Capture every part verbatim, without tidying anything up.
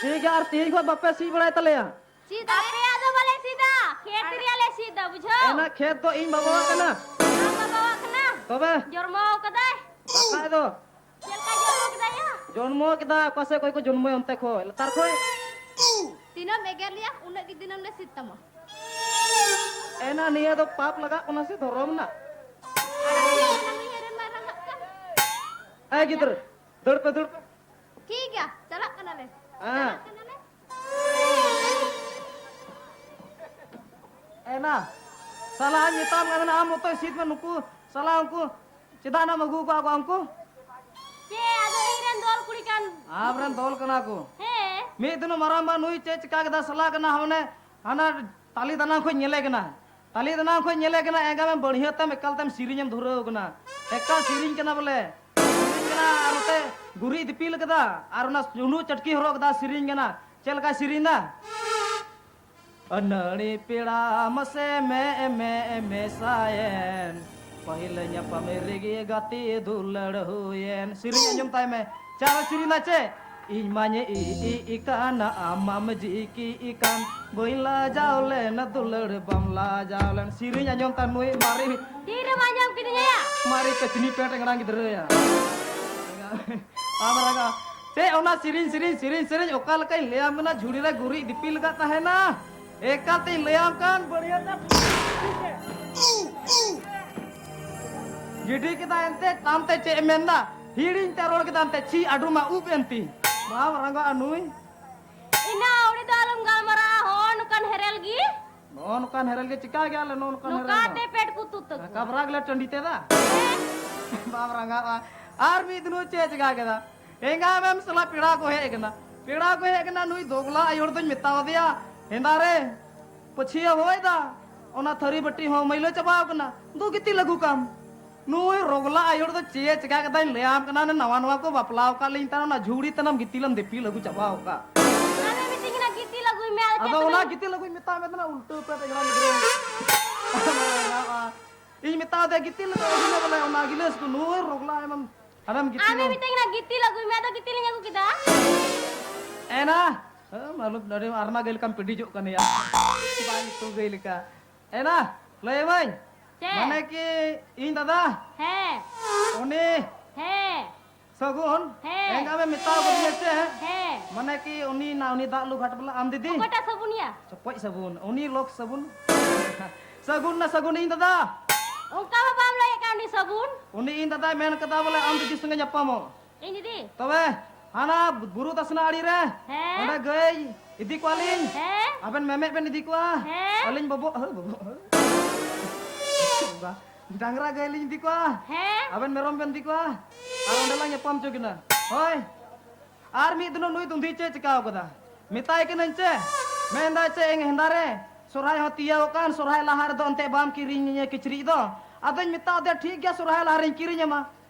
ᱴᱷᱤᱠ ᱜᱮᱭᱟ, ᱟᱨ ᱛᱮᱦᱮᱧ ᱠᱷᱚᱱ ᱵᱟᱯᱮ ᱥᱤ ᱵᱟᱲᱟᱭ ᱛᱟᱞᱮᱭᱟ᱾ ᱥᱤ ᱫᱟᱞᱮ᱾ ᱟᱯᱮᱭᱟᱜ ᱫᱚ ᱵᱟᱞᱮ ᱥᱤ ᱫᱟ, ᱠᱷᱮᱛ ᱨᱮᱭᱟᱜ ᱞᱮ ᱥᱤ ᱫᱟ, ᱵᱩᱡᱷᱟᱹᱣ? ᱮᱱᱟ ᱠᱷᱮᱛ ᱫᱚ ᱤᱧ ᱵᱟᱵᱟᱣᱟᱜ ᱠᱟᱱᱟ᱾ ᱟᱢ ᱵᱟᱵᱟᱣᱟᱜ ᱠᱟᱱᱟ᱾ ᱛᱚᱵᱮ? ᱡᱚᱱᱢᱚ ᱠᱟᱫᱟᱭ᱾ ᱵᱟᱠᱷᱟᱡ ᱫᱚ᱾ ᱪᱮᱫ ᱞᱮᱠᱟ ᱡᱚᱱᱢᱚ ᱠᱮᱫᱟᱭᱟ? ᱡᱚᱱᱢᱚ ᱠᱮᱫᱟ, ᱚᱠᱟ ᱥᱮᱫ ᱠᱷᱚᱡ ᱠᱚ ᱡᱚᱱᱢᱚᱭᱟ ᱚᱱᱛᱮ ᱠᱷᱚᱡ, ᱞᱟᱛᱟᱨ ᱠᱷᱚᱡ᱾ ᱛᱤᱱᱟᱹᱜ ᱮᱢ ᱮᱜᱮᱨ ᱞᱮᱭᱟ, ᱩᱱᱟᱹᱜ ᱜᱮ ᱫᱤᱱᱟᱹᱢ ᱞᱮ ᱥᱤ ᱛᱟᱢᱟ᱾ ᱮᱱᱟ ᱱᱤᱭᱟᱹ ᱫᱚ ᱯᱟᱯ ᱞᱟᱜᱟᱜ ᱠᱟᱱᱟ ᱥᱮ ᱫᱷᱚᱨᱚᱢ ᱨᱮᱱᱟᱜ? ᱟᱨ ᱟᱞᱮ ᱫᱚ ᱚᱱᱟ ᱱᱟᱹᱭᱦᱟᱹᱨ ᱨᱮᱢᱟ ᱨᱟᱸᱜᱟᱜ ᱠᱟᱱ᱾ ᱮ ᱜᱤᱫᱽᱨᱟᱹ, ᱫᱟᱹᱲ ᱯᱮ, ᱫᱟᱹᱲ ᱯᱮ᱾ ᱴᱷᱤᱠ ᱜᱮᱭᱟ, ᱪᱟᱞᱟᱜ ᱠᱟᱱᱟᱞᱮ᱾ ᱦᱮᱸ᱾ ᱪᱟᱞᱟᱜ ᱠᱟᱱᱟᱞᱮ᱾ ᱮᱱᱟ, ᱥᱟᱞᱟᱧ ᱢᱮᱛᱟᱢ ᱠᱟᱱ ᱛᱟᱦᱮᱱᱟ, ᱟᱢ ᱢᱚᱛᱚᱡ ᱥᱤᱫ ᱢᱮ, ᱱᱩᱠᱩ ᱥᱟᱞᱟ ᱩᱱᱠᱩ ᱪᱮᱫᱟᱜ ᱱᱟᱢ ᱟᱹᱜᱩ ᱟᱠᱟᱫ ᱠᱚᱣᱟ ᱩᱱᱠᱩ? ᱪᱮ, ᱟᱫᱚ ᱤᱧ ᱨᱮᱱ ᱫᱚᱞ ᱠᱩᱲᱤ ᱠᱟᱱ᱾ ᱟᱢ ᱨᱮᱱ ᱫᱚᱞ ᱠᱟᱱᱟ ᱠᱚ? ᱦᱮᱸ᱾ ᱢᱤᱫ ᱫᱤᱱ ᱢᱟᱨᱟᱝ ᱵᱟ ᱱᱩᱭ ᱪᱮᱫ ᱪᱤᱠᱟ ᱠᱮᱫᱟ ᱥᱟᱞᱟ ᱠᱟᱱᱟ, ᱦᱟᱱᱮ ᱦᱟᱱᱟ ᱛᱟᱞᱤ ᱫᱟᱱᱟᱝ ᱠᱷᱚᱡ ᱧᱮᱞᱮ ᱠᱟᱱᱟ᱾ ᱛᱟᱞᱤ ᱫᱟᱱᱟᱝ ᱠᱷᱚᱡ ᱧᱮᱞᱮ ᱠᱟᱱᱟ, ᱮᱸᱜᱟ ᱢᱮ ᱵᱟᱹᱲᱦᱤᱭᱟᱹ ᱛᱮᱢ ᱮᱠᱟᱞ ᱛᱮᱢ ᱥᱮᱨᱮᱧ ᱮᱢ ᱫᱷᱩᱨᱟᱹᱣ ᱠᱟᱱᱟ᱾ ᱮᱠᱟᱞ ᱥᱮᱨᱮᱧ ᱠᱟᱱᱟ ᱵᱚᱞᱮ᱾ ᱥᱮᱨᱮᱧ ᱠᱟᱱᱟ ᱟᱨ ᱱᱚᱛᱮ ᱜᱩᱨᱤᱡ ᱫᱤᱯᱤᱞ ᱠᱟᱫᱟ ᱟᱨ ᱚᱱᱟ ᱥᱩᱱᱩ ᱪᱟᱴᱠᱤ ᱦᱚᱨᱚᱜ ᱠᱟᱫᱟ, ᱥᱮᱨᱮᱧ ᱠᱟᱱᱟ᱾ ᱪᱮᱫ ᱞᱮᱠᱟᱭ ᱥᱮᱨᱮᱧ ᱫᱟ? ᱟᱹᱱᱟᱹᱲᱤ ᱯᱮᱲᱟ ᱢᱟᱥᱮ ᱢᱮ, ᱢᱮ, ᱢᱮᱥᱟᱭᱮᱱ, ᱯᱟᱹᱦᱤᱞ ᱧᱟᱯᱟᱢ ᱨᱮᱜᱮ ᱜᱟᱛᱮ ᱫᱩᱞᱟᱹᱲ ᱦᱩᱭᱮᱱ᱾ ᱥᱮᱨᱮᱧ ᱟᱸᱡᱚᱢ ᱛᱟᱭ ᱢᱮ, ᱪᱟᱞ ᱥᱮᱨᱮᱧ ᱫᱟ ᱪᱮ? ᱤᱧ ᱢᱟᱧ ᱤ ᱤ ᱤ ᱠᱟᱱ, ᱟᱢ ᱢᱟᱢ ᱡᱤ ᱠᱤ ᱤ ᱠᱟᱱ, ᱵᱟᱹᱧ ᱞᱟᱡᱟᱣ ᱞᱮᱱ ᱫᱩᱞᱟᱹᱲ ᱵᱟᱢ ᱞᱟᱡᱟᱣ ᱞᱮᱱ᱾ ᱥᱮᱨᱮᱧ ᱟᱸᱡᱚᱢ ᱛᱟᱭ ᱱᱩᱭ ᱢᱟᱨᱮ, ᱛᱤᱨᱮᱢ ᱟᱸᱡᱚᱢ ᱠᱤᱫᱤᱧᱟ ᱭᱟ? ᱢᱟᱨᱮ ᱠᱟᱹᱪᱱᱤ ᱯᱮᱱᱴ ᱮᱝᱲᱟ ᱜᱤᱫᱽᱨᱟᱹ ᱭᱟ᱾ ᱟᱢ ᱨᱟᱜᱟ᱾ ᱪᱮᱫ ᱚᱱᱟ ᱥᱮᱨᱮᱧ, ᱥᱮᱨᱮᱧ, ᱥᱮᱨᱮᱧ, ᱥᱮᱨᱮᱧ, ᱚᱠᱟ ᱞᱮᱠᱟᱧ ᱞᱟᱹᱭᱟᱢ ᱠᱟᱱᱟ, ᱡᱷᱩᱲᱤ ᱨᱮ ᱜᱩᱨᱤᱡ ᱫᱤᱯᱤᱞ ᱟᱠᱟᱫ ᱛᱟᱦᱮᱱᱟ᱾ ᱮᱠᱟᱞ ᱛᱮᱧ ᱞᱟᱹᱭᱟᱢ ᱠᱟᱱ, ᱵᱟᱹᱲᱤᱭᱟᱹ ᱛᱮ ᱜᱤᱰᱤ ᱠᱮᱫᱟ ᱮᱱᱛᱮ, ᱛᱟᱢ ᱛᱮ ᱪᱮᱫ ᱮᱢ ᱢᱮᱱᱫᱟ? ᱦᱤᱲᱤᱧ ᱛᱮ ᱨᱚᱲ ᱠᱮᱫᱟ ᱮᱱᱛᱮ, ᱪᱷᱤ ᱟᱰᱩᱢᱟ ᱩᱵ ᱮᱱᱛᱤ᱾ ᱵᱟᱢ ᱨᱟᱸᱜᱟᱜᱼᱟ ᱱᱩᱭ᱾ ᱤᱱᱟ ᱟᱹᱣᱲᱤ ᱫᱚ ᱟᱞᱚᱢ ᱜᱟᱞᱢᱟᱨᱟᱜᱼᱟ, ᱦᱚᱸ ᱱᱚᱝᱠᱟᱱ ᱦᱮᱨᱮᱞ ᱜᱮ᱾ ᱱᱚᱜᱼᱚ ᱱᱚᱝᱠᱟᱱ ᱦᱮᱨᱮᱞ ᱜᱮ ᱪᱤᱠᱟ ᱜᱮᱭᱟ ᱞᱮ, ᱱᱚᱜᱼᱚ ᱱᱚᱝᱠᱟᱱ ᱦᱮᱨᱮᱞ ᱫᱚ᱾ ᱱᱚᱝᱠᱟᱛᱮ ᱯᱮᱴ ᱠᱚ ᱛᱩᱫ ᱛᱟᱠᱚᱣᱟ᱾ ᱠᱟᱵᱨᱟ ᱜᱮᱞᱮ ᱴᱟᱺᱰᱤ ᱛᱮ ᱫᱟ᱾ ᱦᱮᱸ᱾ ᱵᱟᱢ ᱨᱟᱸᱜᱟᱜᱼᱟ᱾ ᱟᱨ ᱢᱤᱫ ᱫᱤᱱ ᱪᱮᱫ ᱪᱤᱠᱟ ᱠᱮᱫᱟ? ᱮᱸᱜᱟ ᱢᱮᱢ ᱥᱟᱞᱟ ᱯᱮᱲᱟ ᱠᱚ ᱦᱮᱡ ᱟᱠᱟᱱᱟ᱾ ᱯᱮᱲᱟ ᱠᱚ ᱦᱮᱡ ᱟᱠᱟᱱᱟ, ᱱᱩᱭ ᱫᱚᱜᱽᱞᱟ ᱟᱭᱳ ᱦᱚᱲ ᱫᱚᱧ ᱢᱮᱛᱟᱣ ᱫᱮᱭᱟ, ᱦᱮᱸᱫᱟ ᱨᱮ, ᱯᱟᱹᱪᱷᱤᱭᱟ ᱦᱚᱭ ᱫᱟ, ᱚᱱᱟ ᱛᱷᱟᱹᱨᱤ ᱵᱟᱹᱴᱤ ᱦᱚᱸ ᱢᱟᱹᱭᱞᱟᱹ ᱪᱟᱵᱟᱣ ᱠᱟᱱᱟ᱾ ᱫᱩ ᱜᱤᱛᱤᱞ ᱟᱹᱜᱩ ᱠᱟᱢ᱾ ᱱᱩᱭ ᱨᱚᱜᱽᱞᱟ ᱟᱭᱳ ᱦᱚᱲ ᱫᱚ ᱪᱮᱫ ᱪᱮᱠᱟ ᱠᱮᱫᱟᱧ ᱞᱟᱹᱭᱟᱢ ᱠᱟᱱᱟ, ᱚᱱᱮ ᱱᱟᱣᱟ ᱱᱟᱣᱟ ᱠᱚ ᱵᱟᱯᱞᱟᱣ ᱟᱠᱟᱫ ᱞᱤᱧ ᱛᱟᱦᱮᱸ, ᱚᱱᱟ ᱡᱷᱩᱲᱤ ᱛᱟᱱᱟᱢ ᱜᱤᱛᱤᱞᱮᱢ ᱫᱤᱯᱤᱞ ᱟᱹᱜᱩ ᱪᱟᱵᱟᱣ ᱟᱠᱟᱫ᱾ ᱟᱢᱮ ᱢᱤᱛᱟᱹᱧ ᱠᱟᱱᱟ ᱜᱤᱛᱤᱞ ᱟᱹᱜᱩᱭ ᱢᱮ, ᱟᱫᱚ ᱟᱫᱚ ᱪᱮᱫ ᱚᱱᱟ ᱛᱮᱢ ᱜᱤᱛᱤᱞ ᱟᱹᱜᱩᱧ ᱢᱮᱛᱟᱜ ᱢᱮ ᱛᱟᱦᱮᱱᱟ, ᱩᱞᱴᱟᱹ ᱯᱮ ᱛᱮᱜᱲᱟ ᱜᱤᱫᱽᱨᱟᱹ᱾ ᱤᱧ ᱢᱮᱛᱟᱣ ᱫᱮᱭᱟ ᱜᱤᱛᱤᱞ ᱫᱚ ᱟᱹᱜᱩᱭ ᱢᱮ ᱵᱚᱞᱮ, ᱚᱱᱟ ᱜᱤᱞᱟᱹᱥ ᱠᱚ, ᱱᱩᱭ ᱨᱚᱜᱽᱞᱟ ᱟᱭᱢᱟᱢ ᱦᱟᱱᱮᱢ ᱜᱤᱛᱤᱞ ᱟᱢᱮ ᱟᱢ᱾ ᱢᱤᱛᱟᱹᱧ ᱠᱟᱱᱟ ᱜᱤᱛᱤᱞ ᱟᱹᱜᱩᱭ ᱢᱮ, ᱟᱫᱚ ᱜᱤᱛᱤᱞ ᱤᱧ ᱟᱹᱜᱩ ᱠᱮᱫᱟ᱾ ᱮ, ᱮᱱᱟ᱾ ᱦᱮᱸ, ᱢᱟᱞᱩ ᱟᱹᱰᱤ ᱟᱨᱢᱟ ᱜᱟᱹᱭ ᱞᱮᱠᱟᱢ ᱯᱤᱰᱤᱡᱚᱜ ᱠᱟᱱ ᱭᱟ᱾ ᱵᱟᱝ ᱛᱩ ᱜᱟᱹᱭ ᱞᱮᱠᱟ᱾ ᱮᱱᱟ, ᱞᱟᱹᱭ ᱟᱹᱢᱟᱹᱧ᱾ ᱪᱮᱫ? ᱢᱟᱱᱮ ᱠᱤ ᱤᱧ ᱫᱟᱫᱟ? ᱦᱮᱸ᱾ ᱩᱱᱤ ᱦᱮᱸ᱾ ᱥᱟᱹᱜᱩᱱ? ᱦᱮᱸ᱾ ᱮᱸᱜᱟ ᱢᱮ ᱢᱮᱛᱟᱣ ᱠᱟᱫᱤᱧᱟ ᱪᱮ? ᱦᱮᱸ᱾ ᱢᱟᱱᱮ ᱠᱤ ᱩᱱᱤ ᱱᱟ, ᱩᱱᱤ ᱫᱟᱜ ᱞᱩ ᱜᱷᱟᱴ ᱵᱟᱞᱟ ᱟᱢ ᱫᱤᱫᱤ? ᱚᱠᱚᱭᱴᱟᱜ ᱥᱟᱵᱩᱱ ᱭᱟ? ᱪᱚᱯᱚᱡ ᱥᱟᱵᱩᱱ᱾ ᱩᱱᱤ ᱞᱚᱠ ᱥᱟᱵᱩᱱ᱾ ᱥᱟᱹᱜᱩᱱ ᱱᱟ ᱥᱟᱹᱜᱩᱱ ᱤᱧ ᱫᱟᱫᱟ᱾ ᱚᱱᱠᱟ ᱦᱚᱸ ᱵᱟᱢ ᱞᱟᱹᱭᱮᱫ ᱠᱟᱱ ᱩᱱᱤ ᱥᱟᱵᱩᱱ᱾ ᱩᱱᱤ ᱤᱧ ᱫᱟᱫᱟᱭ ᱢᱮᱱ ᱠᱟᱫᱟ ᱵᱚᱞᱮ ᱟᱢ ᱫᱤᱫᱤ ᱥᱚᱸᱜᱮ ᱧᱟᱯᱟᱢᱚᱜ᱾ ᱤᱧ ᱫᱤᱫᱤ᱾ ᱛᱚᱵᱮ ᱦᱟᱱᱟ ᱵᱩᱨᱩ ᱫᱟᱥᱱᱟ ᱟᱲᱮ ᱨᱮ ᱦᱮᱸ᱾ ᱚᱸᱰᱮ ᱜᱟᱹᱭ ᱤᱫᱤ ᱠᱚᱣᱟᱞᱤᱧ᱾ ᱦᱮᱸ᱾ ᱟᱵᱮᱱ ᱢᱮᱢᱮᱫ ᱵᱮᱱ ᱤᱫᱤ ᱠᱚᱣᱟ᱾ ᱦᱮᱸ᱾ ᱟᱹᱞᱤᱧ ᱵᱚᱵᱚ, ᱦᱟᱹ, ᱵᱚᱵᱚ, ᱦᱟᱹ᱾ ᱰᱟᱝᱨᱟ ᱜᱟᱹᱭ ᱞᱤᱧ ᱤᱫᱤ ᱠᱚᱣᱟ᱾ ᱦᱮᱸ᱾ ᱟᱵᱮᱱ ᱢᱮᱨᱚᱢ ᱵᱮᱱ ᱤᱫᱤ ᱠᱚᱣᱟ᱾ ᱟᱨ ᱚᱸᱰᱮ ᱞᱟᱝ ᱧᱟᱯᱟᱢ ᱦᱚᱪᱚ ᱠᱤᱱᱟ᱾ ᱦᱳᱭ᱾ ᱟᱨ ᱢᱤᱫ ᱫᱤᱱᱚᱜ ᱱᱩᱭ ᱫᱩᱸᱫᱷᱤ ᱪᱮᱫ ᱪᱤᱠᱟᱹᱣ ᱠᱟᱫᱟ? ᱢᱮᱛᱟᱭ ᱠᱟᱹᱱᱟᱹᱧ ᱪᱮ? ᱢᱮᱱᱫᱟᱭ ᱪᱮ ᱮᱝ ᱦᱮᱸᱫᱟ ᱨᱮ, ᱥᱚᱨᱦᱟᱭ ᱦᱚᱸ ᱛᱤᱭᱟᱹᱜᱚᱜ ᱠᱟᱱ, ᱥᱚᱨᱦᱟᱭ ᱞᱟᱦᱟ ᱨᱮᱫᱚ ᱮᱱᱛᱮ ᱵᱟᱢ ᱠᱤᱨᱤᱧᱤᱧᱟᱹ ᱠᱤᱪᱨᱤᱡ ᱫᱚ᱾ ᱟᱫᱚᱧ ᱢᱮᱛᱟ ᱫᱮᱭᱟ, ᱴᱷᱤᱠ ᱜᱮᱭᱟ, ᱥᱚᱨᱦᱟᱭ ᱞᱟᱦᱟ ᱨᱮᱧ ᱠᱤᱨᱤᱧ ᱟᱢᱟ᱾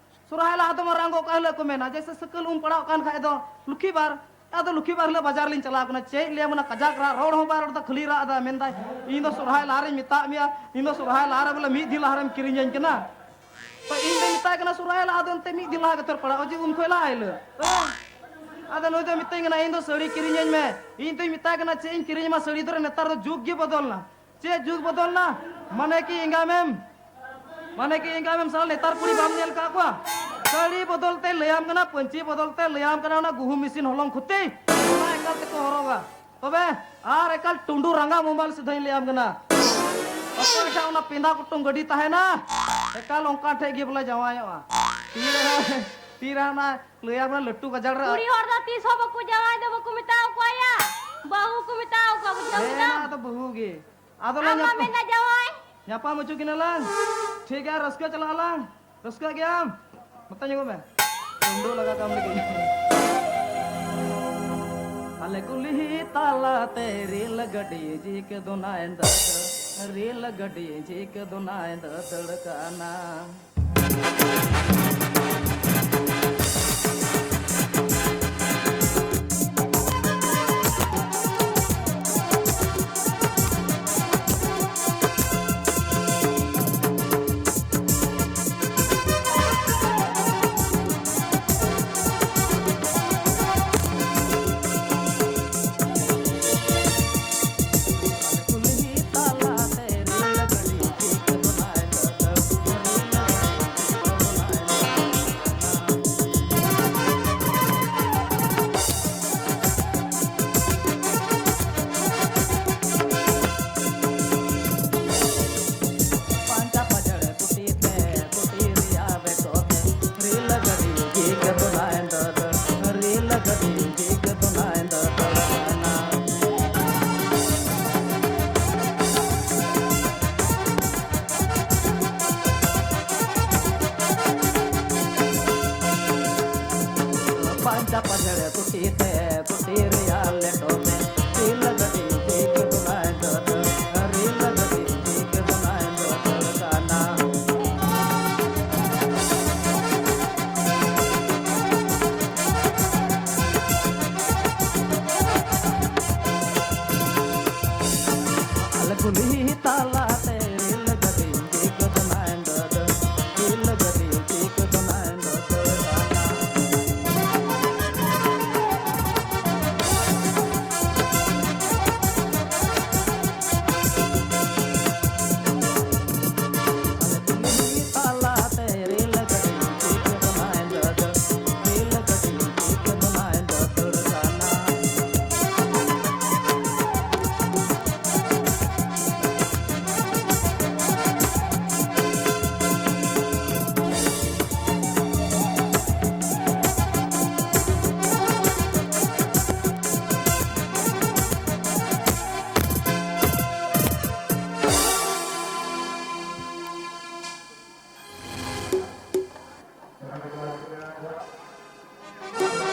ᱥᱚᱨᱦᱟᱭ ᱞᱟᱦᱟ ᱫᱚ ᱢᱟᱨᱟᱝ ᱜᱚᱜ ᱚᱠᱟ ᱦᱤᱞᱳᱜ ᱠᱚ ᱢᱮᱱᱟ, ᱡᱮᱭᱥᱮ ᱥᱟᱹᱠᱟᱹᱞ ᱩᱢ ᱯᱟᱲᱟᱣ ᱠᱟᱱ ᱠᱷᱟᱡ ᱫᱚ ᱞᱩᱠᱷᱤ ᱵᱟᱨ, ᱟᱫᱚ ᱞᱩᱠᱷᱤ ᱵᱟᱨ ᱦᱤᱞᱳᱜ ᱵᱟᱡᱟᱨ ᱞᱤᱧ ᱪᱟᱞᱟᱣ ᱠᱟᱱᱟ, ᱪᱮᱫ ᱞᱟᱹᱭᱟ ᱢᱟᱱᱮ ᱠᱟᱡᱟᱠ ᱨᱟᱜ, ᱨᱚᱲ ᱦᱚᱸ ᱵᱟᱭ ᱨᱚᱲ ᱮᱫᱟ, ᱠᱷᱟᱹᱞᱤ ᱨᱟᱜ ᱮᱫᱟ, ᱢᱮᱱᱫᱟᱭ, "ᱤᱧ ᱫᱚ ᱥᱚᱨᱦᱟᱭ ᱞᱟᱦᱟ ᱨᱮᱧ ᱢᱮᱛᱟᱫ ᱢᱮᱭᱟ, ᱤᱧ ᱫᱚ ᱥᱚᱨᱦᱟᱭ ᱞᱟᱦᱟ ᱨᱮ ᱵᱚᱞᱮ ᱢᱤᱫ ᱫᱤᱱ ᱞᱟᱦᱟ ᱨᱮᱢ ᱠᱤᱨᱤᱧᱟᱹᱧ ᱠᱟᱱᱟ᱾" ᱛᱚ ᱤᱧ ᱫᱚᱧ ᱢᱮᱛᱟᱭ ᱠᱟᱱᱟ, "ᱥᱚᱨᱦᱟᱭ ᱞᱟᱦᱟ ᱫᱚ ᱮᱱᱛᱮ ᱢᱤᱫ ᱫᱤᱱ ᱞᱟᱦᱟ ᱜᱮᱛᱚ ᱯᱟᱲᱟᱜᱼᱟ, ᱡᱮ ᱩᱢ ᱠᱷᱚᱡ ᱞᱟᱦᱟ ᱦᱤᱞᱳᱜ᱾ ᱦᱮᱸ?" ᱟᱫᱚ ᱱᱩᱭ ᱫᱚᱭ ᱢᱤᱛᱟᱹᱧ ᱠᱟᱱᱟ, "ᱤᱧ ᱫᱚ ᱥᱟᱹᱲᱤ ᱠᱤᱨᱤᱧᱟᱹᱧ ᱢᱮ᱾" ᱤᱧ ᱫᱚᱧ ᱢᱮᱛᱟᱭ ᱠᱟᱱᱟ, "ᱪᱮᱫ ᱤᱧ ᱠᱤᱨᱤᱧ ᱟᱢᱟ, ᱥᱟᱹᱲᱤ ᱫᱚᱨᱮ ᱱᱮᱛᱟᱨ ᱫᱚ ᱡᱩᱜᱽ ᱜᱮ ᱵᱚᱫᱚᱞ ᱱᱟ᱾ ᱪᱮᱫ ᱡᱩᱜᱽ ᱵᱚᱫᱚᱞ ᱱᱟ? ᱢᱟᱱᱮ ᱠᱤ ᱮᱸᱜᱟᱢᱮᱢ, ᱢᱟᱱᱮ ᱠᱤ ᱮᱸᱜᱟᱢᱮᱢ ᱥᱟᱞᱟ ᱱᱮᱛᱟᱨ ᱠᱩᱲᱤ ᱵᱟᱢ ᱧᱮᱞ ᱠᱟᱜ ᱠᱚᱣᱟ? ᱥᱟᱹᱲᱤ ᱵᱚᱫᱚᱞ ᱛᱮ ᱞᱟᱹᱭᱟᱢ ᱠᱟᱱᱟ, ᱯᱟᱹᱧᱪᱤ ᱵᱚᱫᱚᱞ ᱛᱮ ᱞᱟᱹᱭᱟᱢ ᱠᱟᱱᱟ, ᱚᱱᱟ ᱜᱩᱦᱩᱢ ᱢᱮᱥᱤᱱ ᱦᱚᱞᱚᱝ ᱠᱷᱚᱛᱤ, ᱚᱱᱟ ᱮᱠᱟᱞ ᱛᱮᱠᱚ ᱦᱚᱨᱚᱜᱟ᱾ ᱛᱚᱵᱮ ᱟᱨ ᱮᱠᱟᱞ ᱴᱩᱰᱩ ᱨᱟᱸᱜᱟ ᱢᱳᱵᱟᱭᱤᱞ ᱥᱤᱫᱷᱟᱹᱧ ᱞᱟᱹᱭᱟᱢ ᱠᱟᱱᱟ, ᱚᱠᱚᱭ ᱴᱷᱮᱱ ᱚᱱᱟ ᱯᱮᱸᱫᱟ ᱠᱩᱴᱩᱢ ᱜᱟᱹᱰᱤ ᱛᱟᱦᱮᱱᱟ, ᱮᱠᱟᱞ ᱚᱱᱠᱟ ᱴᱷᱮᱡ ᱜᱮ ᱵᱚᱞᱮ ᱡᱟᱶᱟᱭᱚᱜᱼᱟ᱾ ᱛᱤᱨᱮ, ᱛᱤᱨᱮ ᱚᱱᱟ ᱞᱟᱹᱭᱟᱢ ᱠᱟᱱᱟ ᱞᱟᱹᱴᱩ ᱜᱟᱡᱟᱲ ᱨᱮ᱾ ᱠᱩᱲᱤ ᱦᱚᱲ ᱫᱚ ᱛᱤᱥ ᱦᱚᱸ ᱵᱟᱠᱚ ᱡᱟᱶᱟᱭ ᱫᱚ ᱵᱟᱠᱚ ᱢᱮᱛᱟᱣ ᱠᱚᱣᱟ ᱭᱟ, ᱵᱟᱹᱦᱩ ᱠᱚ ᱢᱮᱛᱟᱣ ᱠᱚᱣᱟ, ᱵᱩᱡᱷᱟᱹᱣ ᱦᱮᱸ, ᱠᱮᱫᱟᱢ? ᱟᱫᱚ ᱵᱟᱹᱦᱩ ᱜᱮ᱾ ᱟᱫᱚ ᱞᱮ ᱟᱢ ᱢᱟ ᱧᱟᱯᱟᱢ, ᱢᱮᱱᱫᱟ ᱡᱟᱶᱟᱭ᱾ ᱧᱟᱯᱟᱢ ᱦᱚᱪᱚ ᱠᱤᱱᱟ ᱞᱟᱝ᱾ ᱴᱷᱤᱠ ᱜᱮᱭᱟ, ᱨᱟᱹᱥᱠᱟᱹ ᱪᱟᱞᱟᱜ ᱟᱞᱟᱝ᱾ ᱨᱟᱹᱥᱠᱟᱹᱜ ᱜᱮᱭᱟᱢ? ᱱᱚᱛᱮ ᱧᱚᱜᱚᱜ ᱢᱮ᱾ ᱪᱩᱢᱰᱩ ᱞᱟᱜᱟ ᱠᱟᱢ ᱞᱟᱹᱜᱤᱫ᱾ ᱟᱞᱮ ᱠᱩᱞᱦᱤ ᱛᱟᱞᱟᱛᱮ ᱨᱮᱹᱞ ᱜᱟᱹᱰᱤ ᱡᱤᱠ ᱫᱚᱱᱟᱭ ᱫᱟᱹᱫᱟᱹᱲ, ᱨᱮᱹᱞ ᱜᱟᱹᱰᱤ ᱡᱤᱠ ᱫᱚᱱᱟᱭ ᱫᱟᱹᱫᱟᱹᱲ ᱠᱟᱱᱟ᱾ ᱞᱮᱴᱚ ᱢᱮ, ᱨᱤᱞ ᱜᱟᱹᱰᱤ ᱴᱷᱤᱠ ᱵᱟᱱᱟᱭ ᱫᱚᱨ, ᱨᱤᱞ ᱜᱟᱹᱰᱤ ᱴᱷᱤᱠ ᱵᱟᱱᱟᱭ ᱫᱚᱨ ᱠᱟᱱᱟ᱾ ᱟᱞᱮ ᱠᱩᱞᱦᱤ ᱛᱟᱞᱟ